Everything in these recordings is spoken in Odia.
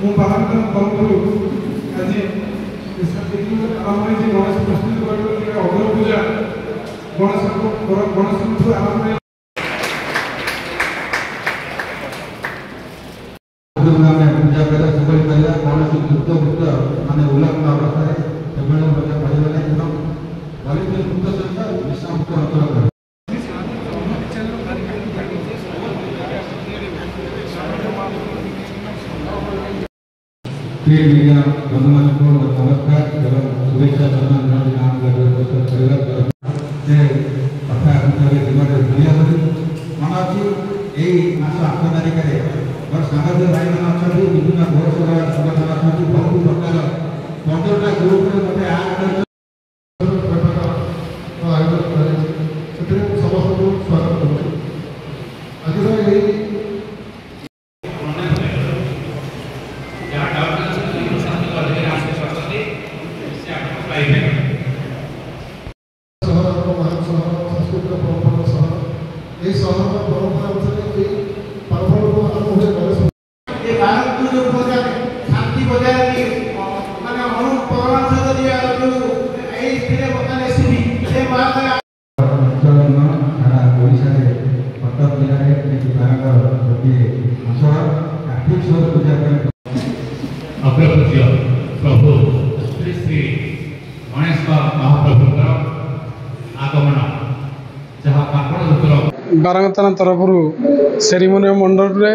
ମୁଁ ବାରଙ୍ଗ ତରଫରୁ ଆଜି ଆରମ୍ଭ ହେଇଛି ଗଣେଶ ପ୍ରସ୍ତୁତି କରିବା ଅଗ୍ର ପୂଜା ଗଣେଶଙ୍କଠୁ ଆରମ୍ଭ। ଆମେ ପୂଜା କରିବା ସେଭଳି କରିବା, କୌଣସି ଯୁକ୍ତ ମୁକ୍ତ ମାନେ ଉଲ୍ଲଂଘନ ଅବସ୍ଥାରେ ସେଭଳି ମଧ୍ୟ କରିବେ ନାହିଁ ଏବଂ ପଲିଥିନ୍ ମୁକ୍ତ ସହିତ ନିଶାମୁକ୍ତ ଅଞ୍ଚଳ କରିବେ। ପ୍ରିୟ ମିଡ଼ିଆ ବନ୍ଧୁମାନଙ୍କୁ ନମସ୍କାର ଏବଂ ଶୁଭେଚ୍ଛା। ସମ୍ମାନ ପରିବାର ସେ କଥା କେବେ ଜୀବନରେ ଭୁଲି ହେବନି। ମନେ ଅଛି, ଏଇ ମାସ 8 ତାରିଖରେ ମୋର ସାମ୍ବାଦିକ ଭାଇମାନେ ଅଛନ୍ତି, ବିଭିନ୍ନ ଗୌସେବା ସଂଗଠନ ଅଛନ୍ତି, ବହୁତ ପ୍ରକାର 15ଟା ଗ୍ରୁପରେ ମୋତେ ଆଡ୍ କରିଛନ୍ତି। ବୈଠକ ଆୟୋଜନ କରାଯାଇଛି, ସେଥିରେ ମୁଁ ସମସ୍ତଙ୍କୁ ସ୍ୱାଗତ କରୁଛି। ଆଜିର ଏହି ଯାହା ଡାଉଟ୍ ଅଛି, ପ୍ରଶାସନିକ ଅଧିକାରୀ ଅଛନ୍ତି, ସେ ଆପଣଙ୍କୁ ପାଇବେ। ସହର ଏକ ମହାନ ସହର, ସାଂସ୍କୃତିକ ପରମ୍ପରାର ସହର। ଏହି ସହରର ପରମ୍ପରା ଅନୁସାରେ ଏହି ପର୍ବକୁ ଆରମ୍ଭ ହୁଏ ଗଣେଶ। ଏ ବାରଙ୍ଗପୁର ଯୋଉ ବଜାର ଶାନ୍ତି ବଜାୟ ରଖି ମାନେ ଅଣୁ ପରମାଣୁ ସହିତ ଯୋଉ ଏଇ ଥିଲେ, ବର୍ତ୍ତମାନ ଏସିବି ସେ ମହାଶୟ ଅଞ୍ଚଳ ନୁହଁ, ସାରା ଓଡ଼ିଶାରେ କଟକ ଜିଲ୍ଲାରେ ଏଠି ବାରଙ୍ଗର ଗୋଟିଏ ଅଞ୍ଚଳ କାର୍ତ୍ତିକେଶ୍ୱର ପୂଜା ପାଇଁ ଅଗ୍ରପୂଜ୍ୟ ପ୍ରଭୁ ଶ୍ରୀ ଶ୍ରୀ ଗଣେଶ ମହାପ୍ରଭୁଙ୍କର ଆଗମନ ଯାହା ପାର୍ବଣ ଋତୁର। ବାରଙ୍ଗ ଥାନା ତରଫରୁ ସେରିମୋନିଆ ମଣ୍ଡପରେ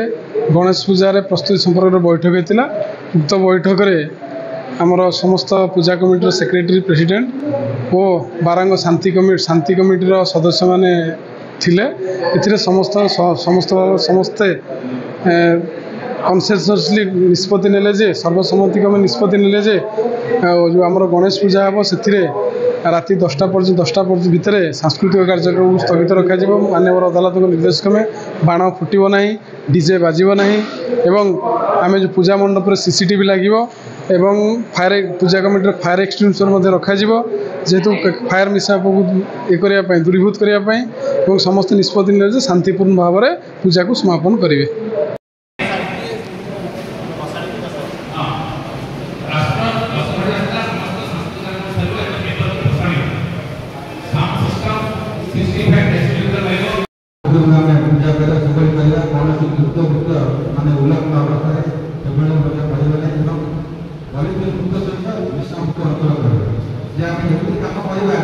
ଗଣେଶ ପୂଜାରେ ପ୍ରସ୍ତୁତି ସମ୍ପର୍କରେ ବୈଠକ ହୋଇଥିଲା। ଉକ୍ତ ବୈଠକରେ ଆମର ସମସ୍ତ ପୂଜା କମିଟିର ସେକ୍ରେଟାରୀ, ପ୍ରେସିଡେଣ୍ଟ ଓ ବାରଙ୍ଗ ଶାନ୍ତି କମିଟିର ସଦସ୍ୟମାନେ ଥିଲେ। ଏଥିରେ ସମସ୍ତ ସମସ୍ତ ସମସ୍ତେ କନସେନ୍ସସଲି ନିଷ୍ପତ୍ତି ନେଲେ ଯେ, ସର୍ବସମ୍ମତିକ୍ରମେ ନିଷ୍ପତ୍ତି ନେଲେ ଯେ ଯେଉଁ ଆମର ଗଣେଶ ପୂଜା ହେବ, ସେଥିରେ ରାତି 10ଟା ପର୍ଯ୍ୟନ୍ତ, 10ଟା ଭିତରେ ସାଂସ୍କୃତିକ କାର୍ଯ୍ୟକ୍ରମକୁ ସ୍ଥଗିତ ରଖାଯିବ। ମାନ୍ୟବର ଅଦାଲତଙ୍କ ନିର୍ଦ୍ଦେଶ କ୍ରମେ ବାଣ ଫୁଟିବ ନାହିଁ, ଡିଜେ ବାଜିବ ନାହିଁ ଏବଂ ଆମେ ଯେଉଁ ପୂଜା ମଣ୍ଡପରେ ସିସିଟିଭି ଲାଗିବ ଏବଂ ଫାୟାର ପୂଜା କମିଟିର ଫାୟାର ଏକ୍ସଟିଂଗୁଇସର ମଧ୍ୟ ରଖାଯିବ, ଯେହେତୁ ଫାୟାର ମିଶଆପକୁ ଇଏ କରିବା ପାଇଁ, ଦୂରୀଭୂତ କରିବା ପାଇଁ। ଏବଂ ସମସ୍ତେ ନିଷ୍ପତ୍ତି ନେଲେ ଯେ ଶାନ୍ତିପୂର୍ଣ୍ଣ ଭାବରେ ପୂଜାକୁ ସମାପନ କରିବେ। ରାଷ୍ଟ୍ର ଦଶହରା ଆସିଲା, ସମସ୍ତ ସାଂସ୍କୃତିକ କାର୍ଯ୍ୟକ୍ରମ ସରିବ ଏବଂ ପେପରକୁ ଭସାଣିବ। ସାଉଣ୍ଡ ସିଷ୍ଟମ 65 ଡେସିବେଲର ରହିବ। ଆମେ ପୂଜା କରିବା ସେଭଳି କରିବା, କୌଣସି ଯୁକ୍ତ ମୁକ୍ତ ମାନେ ଉଲ୍ଲଂଘନ ଅବସ୍ଥାରେ ସେଭଳି ମଧ୍ୟ କରିବେ ନାହିଁ ଏବଂ ପଲିଥିନ୍ ମୁକ୍ତ ସହିତ ନିଶାମୁକ୍ତ ଅଞ୍ଚଳ କରିବେ ଯେ ଆମେ ଯେମିତି କାମ କରିବା